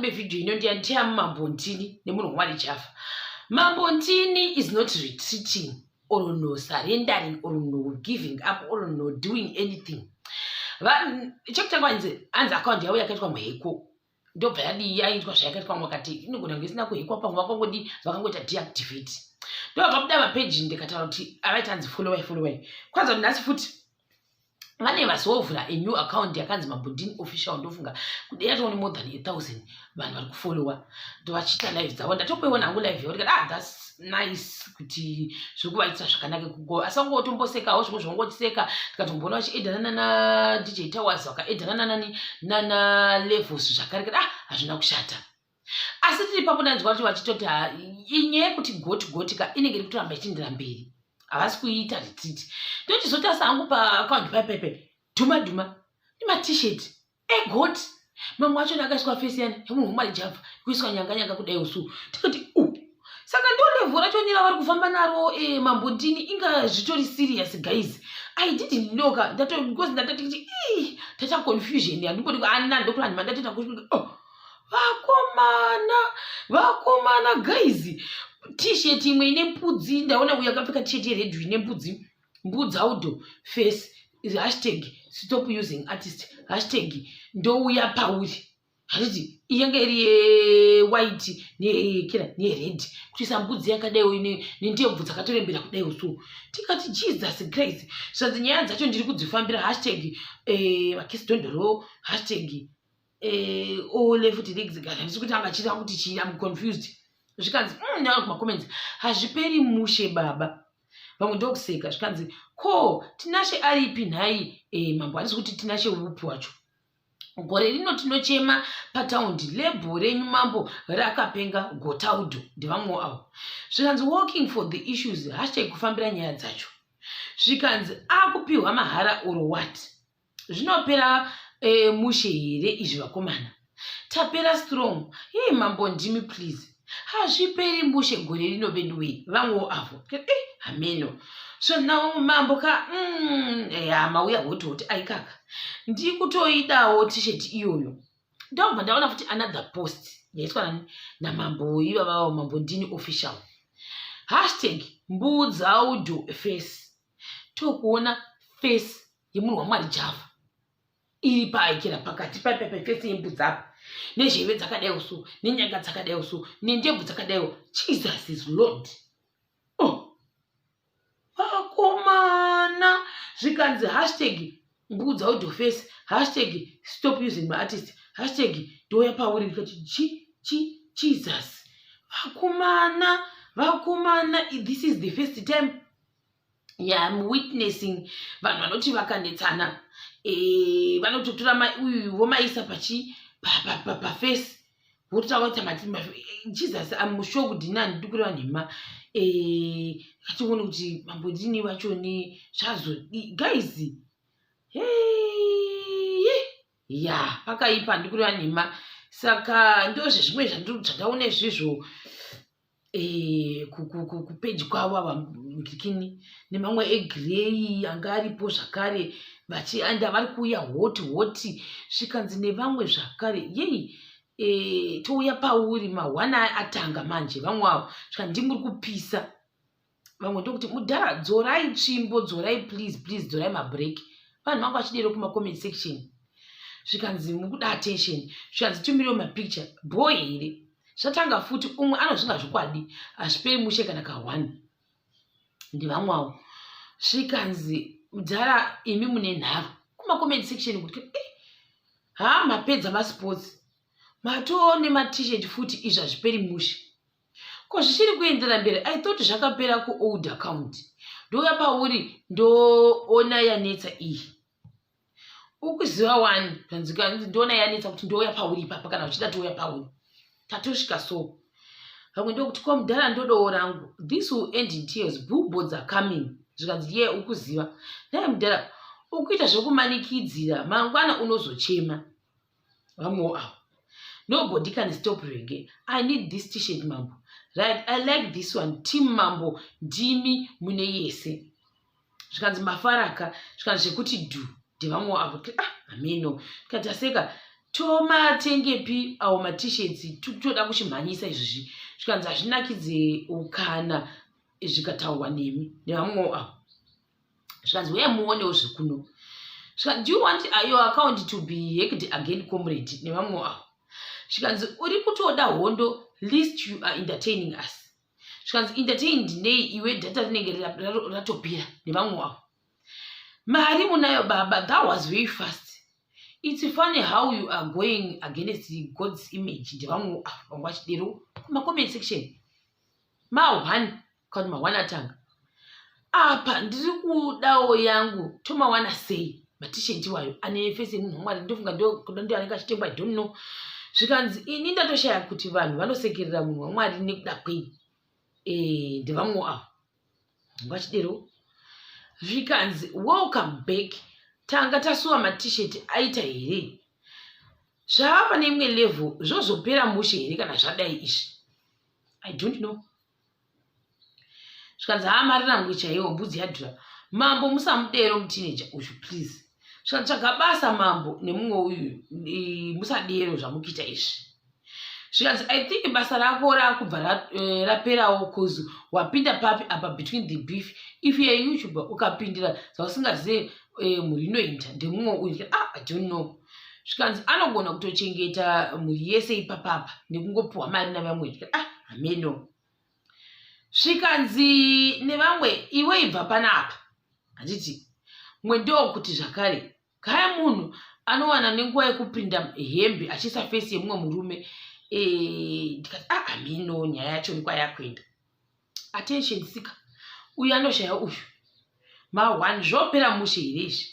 mevhidhiyo ino ndiyandiya Mambo Ntini nemunhu wamwari Java. Mambo Ntini is not retreating or no surrendering or no giving up or no doing anything. Chekutanga, vanzi hanzi account yavo yakaitwa muheko, ndobva yadii, yaitwa zvayakaitwa mwakati inogona kunge isina kuhekwa, pamwe vakangodi vakangoita deactivate, ndobva pabuda mapeji. Ndikataura kuti avaita hanzi followai, followai. Kwanza kuti nhasi futi vane vazovhura a new account yakanzi Mambo Ntini Official. Ndofunga kuti yatone more than 1000 vanhu vari kufollowa, ndovachiita live dzavo. Ndatokuiona hangu live yavo, ndikati, "Ah, that's nice," kuti zviri kuvaitira zvakanaka kugo, asi vangotombosekawo zvimwe zvavangochiseka. Ndikatomboona vachiedhana nana DJ Towers, vakaedhana nanani nana Levels zvakare kati, ah, hazvina kushata. Asi tiri papo ndanzwa kuti vachitoti inyaya yekuti goti goti ka inenge iri kutoramba ichiendera mberi, havasi kuiita retreat. Ndochizotasa hangu paaccount paipaipai, dhuma dhuma nemaT-shirt egoti, mamwe acho akaiswa face yani yemunhu wamwari Java, kuiswa nyanga nyanga kudai usu. Tikati, u saka ndo level racho ravari kufamba naro. Mambo Ntini inga zvitori serious, guys. I didn't know ka ndato because ndatati kuti ii tata confusion handimbodi ana ndokura ndima ndatita kuti, oh, vakomana, vakomana, guys, T-shirt imwe ine mbudzi. Ndaona uyo akapfeka T-shirt yered ine mbudzi, mbudzi audo face, #StopUsingArtist, #NdouyaPauri. Handiti iyanga iri yewhite nekira nered, kutoisa mbudzi yakadaiwo nendebvu dzakatorembera kudaiwo. So tikati, "Jesus Christ." Zvanzi nyaya dzacho ndiri kudzifambira, #VaKisidhondoro, #AllLeftLegs. Handisi kuti anga achida kuti chii, am confused. Zvikanzi kumacomments, "Hazviperi mushe baba." Vamwe ndokuseka. Zvikanzi, "Ko Tinashe aripi nhai?" Mambo, handisi kuti Tinashe upi wacho. Gore rino tinochema pataundi, label renyu mambo rakapenga, gotaudo. Ndevamwewo avo. Zvikanzi, "Working for the issues, #kufambira nyaya dzacho." Zvikanzi, "Akupiwa mahara or what? Zvinopera mushe here izvi vakomana? Tapera strong." Hei, mambo ndimi, please, hazviperi mushe gore rino veduwei. Vamwewo avo, hameno. So now mambo ka, ya mauya hoti hoti aikaka, ndikutoidawo T-shirt iyoyo. Ndobva ndaona futi another post yaiswa nani namambo ivavavo, Mambo Ndini Official, #MbudzaudoFace. Tokuona face yemunhu wamwari Java iri paikira pakati paipai, face yembudzi apa, nezheve dzakadaiwo so, nenyanga dzakadaiwo so, nendebvu dzakadaiwo. Jesus is Lord. Oh, vakomana. Zvikanzi, #MbudzaudoFace, #StopUsingMyArtist, #NdouyaPauri. Ndikati, chi chi Jesus, vakomana, vakomana, this is the first time I'm witnessing vanhu vanoti vakanetsana, vanototora uyu vomaisa pachi paface, vototaura kuti Jesus. I'm sure kuti nani ndiri kureva nhema. Ngatione kuti Mambo Ndini vachoni zvazodi, guys. Ya, pakaipa, ndikureva nhema. Saka ndozvezvimwe zvandaona izvizvo kupeji kwavo ava ngirikini, nemamwe egrey anga aripo zvakare, vachianda vari kuuya hoti hoti. Zvikanzi nevamwe zvakare, yei, touya pauri mahwana atanga manje. Vamwe avo svika, "Ndimuri kupisa." Vamwe ndokuti, "Mudhara, dzorai tsvimbo, dzorai, please, please, dzorai mabreak." Vanhu vanga vachidero kumacomment section. Zvikanzi, "Mukuda attention." Zvikanzi, "Tumirewo mapicture boy here?" Zvatanga futi, umwe anozvinga zvokwadi, hazviperi mushe kana ka1. Ndevamwawo. Zvikanzi, "Mudhara, imi mune nharo." Kumacomment section kuti, ha, mapedza masports, matoo nemaT-shirt futi. Izvi hazviperi mushe. Ko zvichiri kuendera mberi? I thought zvakapera kuold account. Ndouya pauri, ndoona yanetsa iyi. Ukuziva wani, ndoona yanetsa kuti ndouya pauri ipapa. Kana uchida, touya pauri, tatosvika. So vamwe ndokuti, "Ko mudhara, ndodowo rangu." "This will end in tears, billboards are coming." Zvikanzi, "Ye, ukuziva nai mudhara, ukuita zvekumanikidzira, mangwana unozochema." Vamwewo avo, "Nobody can stop reggae. I need this T-shirt, mambo. Right, I like this one. Team mambo, ndimi mune yese." Zvikanzi, "Mafaraka." Zvikanzi, "Zvekuti dhu." Ndevamwewo avo. Ah, hameno. Tikati taseka. Tomatengepi awo maT-shirts? Tikutoda kuchimhanyisa izvozvi. Zvikanzi hazvinakidze kana zvikataurwa nemi nevamwewo avo. Zvikanzi uye muonewo zvekuno. Zvikanzi, "Do you want your account to be hacked again, comrade?" Nevamwewo avo. Zvikanzi, "Uri kutoda hondo, least you are entertaining us." Zvikanzi, "Entertained nei iwe data rinenge ratopera?" Nevamwe avo. "Mari munayo baba, that was very fast. It's funny how you are going against God's image." Ndevamwe avo vanga vachidero kumacomment section. Ma1 kana ma1 atanga apa. Ndiri kudawo yangu, tomawana sei maT-shirt iwayo ane face yemunhu waMwari? Ndofunga ndo anenge achitengwa, I don't know. Zvikanzi, "Ini ndatoshaya kuti vanhu vanosekerera munhu waMwari nekuda kwei." Ndevamwewo avo vachidero. Zvikanzi, "Welcome back, tanga tasuwa. MaT-shirt aita here? Zvava pane imwe level, zvozopera mushe here kana zvadai izvi? I don't know." Zvikanzi, "Haa, marirambwe chaiwo, mbudzi yadhura. Mambo, musamudero muteenager uyu, please." Zvikanzi, "Tsvaga basa mambo nemumwe uyu, musadero zvamukuita izvi." Zvikanzi, "I think basa rako rakubva raperawo, cause wapinda papi apa between the beef? If you are YouTuber, ukapindira zvausingazive, mhuri inoenda." Ndemumwe uyu. Ah, I don't know. Zvikanzi, "Anogona kutochengeta mhuri yese ipapapa nekungopiwa mari navamwe." Ah, hameno. Zvikanzi nevamwe, "Iwe ibva panapa." Handiti mwe ndokuti zvakare kaya munhu anowana nenguva yekuprinda hembe achiisa face yemumwe murume. Ndikati, ah, hameno nyaya yacho nekwayakuenda. Attention seeker uyu anoshaya uyu. Ma1, zvopera mushe here izvi?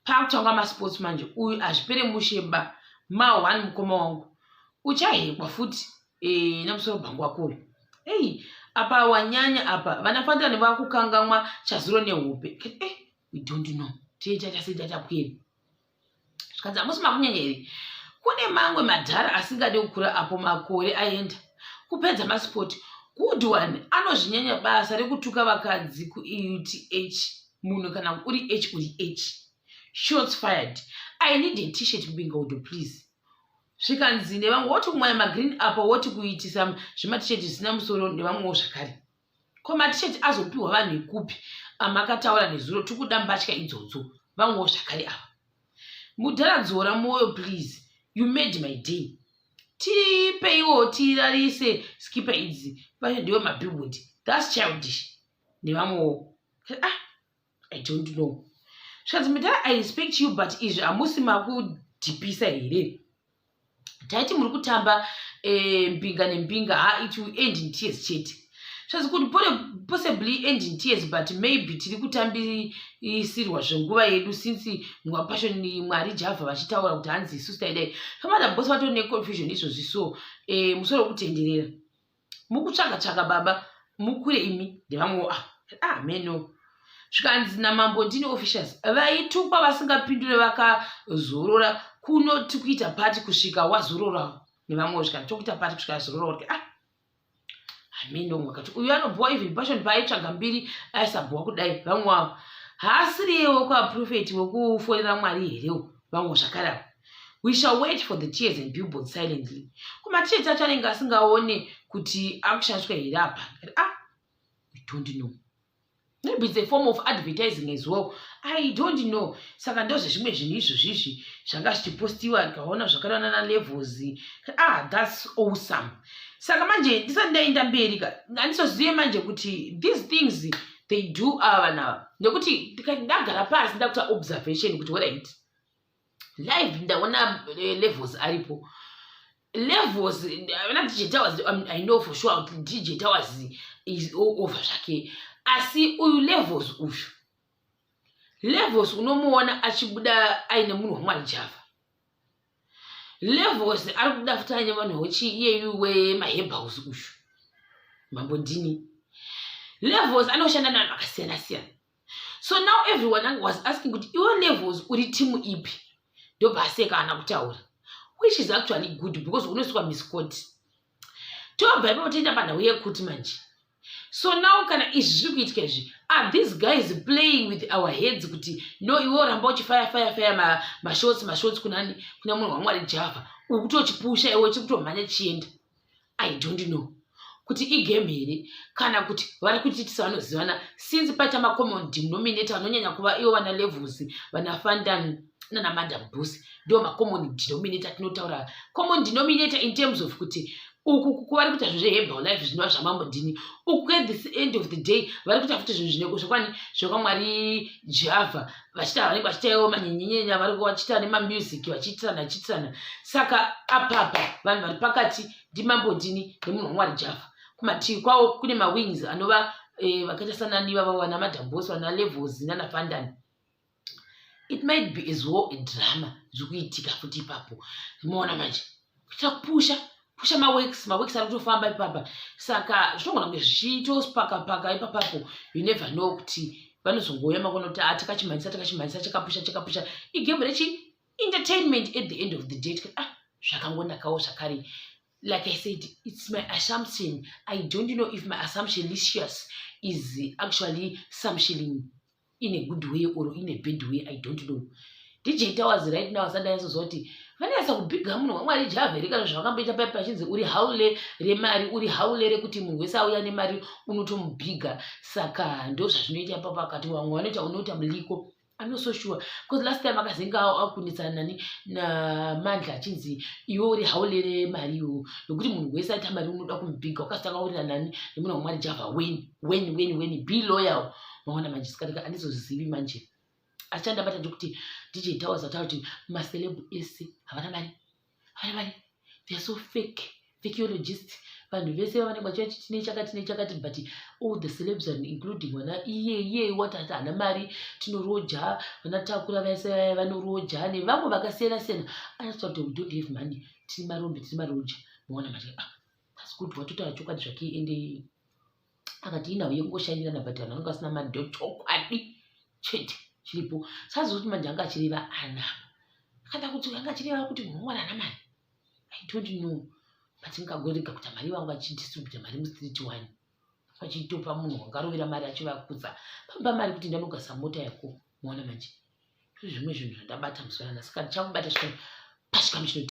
Pakutanga masports manje, uyu hazvipere mushe ba. Ma1, mukoma wangu, uchahekwa futi nemusoro bhangu wako uyu. Ei, apa wanyanya apa, vanafanira nevakukangamwa chazuro nehope. We don't know, tichaita sei, tachapweri. Zvikanzi, "Hamusi makunyanya here? Kune mamwe madhara asingade kukura apo makore aenda kupedza masipoti. Good one anozvinyanya basa rekutuka vakadzi kueuth. Munhu kana uri h, uri h. Shots fired. I need a T-shirt, Mbingaudo, please." Zvikanzi nevamwe, woti kumwaya magreen apa, woti kuitisa zvemaT-shirt zvisina musoro. Nevamwewo zvakare, ko maT-shirt azopiwa vanhu ekupi amakataura nezuro? Tikuda mbatya idzodzo. Vamwewo zvakare ava, "Mudhara, dzora mwoyo please. You made my day. Tipeiwo tirarise skipa idzi pacho ndiwe mabillboard. That's childish." Nevamwewo. Ah, I don't know. Zvikanzi, "Mudhara, I respect you, but izvi hamusi makudhipisa here? Taiti muri kutamba mbinga nembinga. Ha, it will end in tears chete." Zvikanzi, "Could possibly end in tears, but maybe tiri kutambisirwa zvenguva yedu since mwapassion Mwari Javha vachitaura kuti hanzi isusu taidai famada boss vatori neconfusion izvozvi. So musoro wekutenderera mukutsvaga tsvaga baba mukure imi." Ndevamwewo. Ah, ah, meno. Zvikanzi namambo, "Ndini officials vaitukwa vasingapindure vakazorora. Kuno tikuita party kusvika wazororawo." Nevamwewo. Zvikanzi, "Tokuita party kusvika wazororawo." Ah, hameno. Wakati uyu anobhowa, even Passion paaitsvaga mbiri aisabhowa kudai. Vamwe avo, "Haasiriyewo kwaprofeti wekufonera Mwari herewo?" Vamwe zvakare avo, "We shall wait for the tears and billboard silently." KumaT-shirt acho anenge asingaone kuti akushandiswa here apa? Ah, we don't know, maybe it's a form of advertising as well, I don't know. Saka ndozvezvimwe zvinhu izvozvizvi zvanga zvichipostiwa, ndikaona zvakadanana nalevels. Ah, that's awesome. Saka manje ndisati ndaenda mberi ka, handizozive manje kuti these things they do ava vanhu ava, nekuti ndagara pasi ndakuita observation kuti alright, live ndaona Levels aripo. Levels vana DJ Towers, I know for sure kuti DJ Towers is over zvake, asi uyu Levels, uyu Levels unomuona achibuda aine munhu waMwari Java. Levels ari kubuda futi aine vanhu wechi iyeyu wemaherbals uyu Mambo Ndini. Levels anoshanda nevanhu vakasiyana siyana. So now everyone was asking kuti, "Iwe Levels, uri timu ipi?" Ndobva aseka, ana kutaura, which is actually good because unoiswa misquote. Tobva ipapo toenda panhau yekuti manje So now kana izvi zviri kuitika izvi, are these guys playing with our heads kuti no, iwe uramba uchifaya faya faya mashots, mashots kunani? Kuna munhu waMwari Java. Uri kutochipusha iwe, chikutomhanya chienda. I don't know kuti igame here kana kuti vari kutiitisa vanozivana, since paita macommon denominator vanonyanya kuva ivo vana Levels, vana Fantan nana Madam Boss. Ndo macommon denominator tinotaura, common denominator in terms of kuti uku kuvari kuita zvinhu zveherbal life zvinova zvaMambo Ndini. Uku at this end of the day vari kuita futi zvinhu zvineko zvekwani, zvekwaMwari Java, vachiita vanenge vachiitaiwo manyenyenyenya, vari vachiita nemamusic, vachiitirana vachiitirana. Saka apapa vanhu vari pakati ndiMambo Ndini nemunhu waMwari Java. Kumativi kwavo kune mawings anova vakaita sanani vava vana Madam Boss, vana Levels nana Fandani. It might be as well a drama zviri kuitika futi ipapo. Moona manje kuitira kupusha pusha maworks, maworks ari kutofamba ipapa. Saka zvinogona kunge zvichitospakapaka ipapapo. You never know kuti vanozongouya makona kuti a takachimhanyisa, takachimhanyisa, chakapusha, chakapusha. Igame rechi entertainment at the end of the day. Tikati ah, zvakangonakawo zvakare. Like I said, it's my assumption. I don't know if my assumption licious is actually assumptioning in a good way or in a bad way. I don't know. DJ Towers right now asati anyatsoziva kuti vanonyatsa kubhiga munhu waMwari Java here, kana zvavakamboita pai pachinzi uri haule remari, uri haule rekuti munhu wese auya nemari unotomubhiga. Saka ndo zvazvinoita ipapo. Akati vamwe vanoita unoita muliko. I'm not so sure because last time akazenga akunetsana nani naMandla, achinzi iwe uri haule remari iwo, nokuti munhu wese aita mari unoda kumubhiga. Wakazotanga urira nani nemunhu waMwari Java when be loyal. Maona manje, sikatika handizozivi manje. Asi chandabata ndekuti DJ Towers ataura kuti maceleb ese havana mari, havana mari. They are so fake, fakeologist. Vanhu vese vanenge vachiva tine chakati nechakati, but all the celebs and including vana iye iye watati hana mari, tinoroja vanatakura vese vaya vanoroja nevamwe vakasiyana siyana. Anyatsotaura kuti we don't have money, tiri marombe, tiri maroja. Maona manje, ah, that's good. Watotaura chokwadi zvake. Ende akati inhau yekungoshanyirana, but vanhu vanenge vasina mari. Ndo chokwadi chete chiripo. Sazi kuti manje anga achireva ana akada kuti anga achireva kuti munhu wamwari hana mari. I don't know, but ngagorega kuti mari vangu vachidistributa mari mustreet one, vachitopa munhu wangarovera mari achivakudza pamba mari kuti ndanogasa mota yako. Maona manje, zvimwe zvinhu zvandabata musi wanhasi. Saka ndichakubata svika pachikamu chino.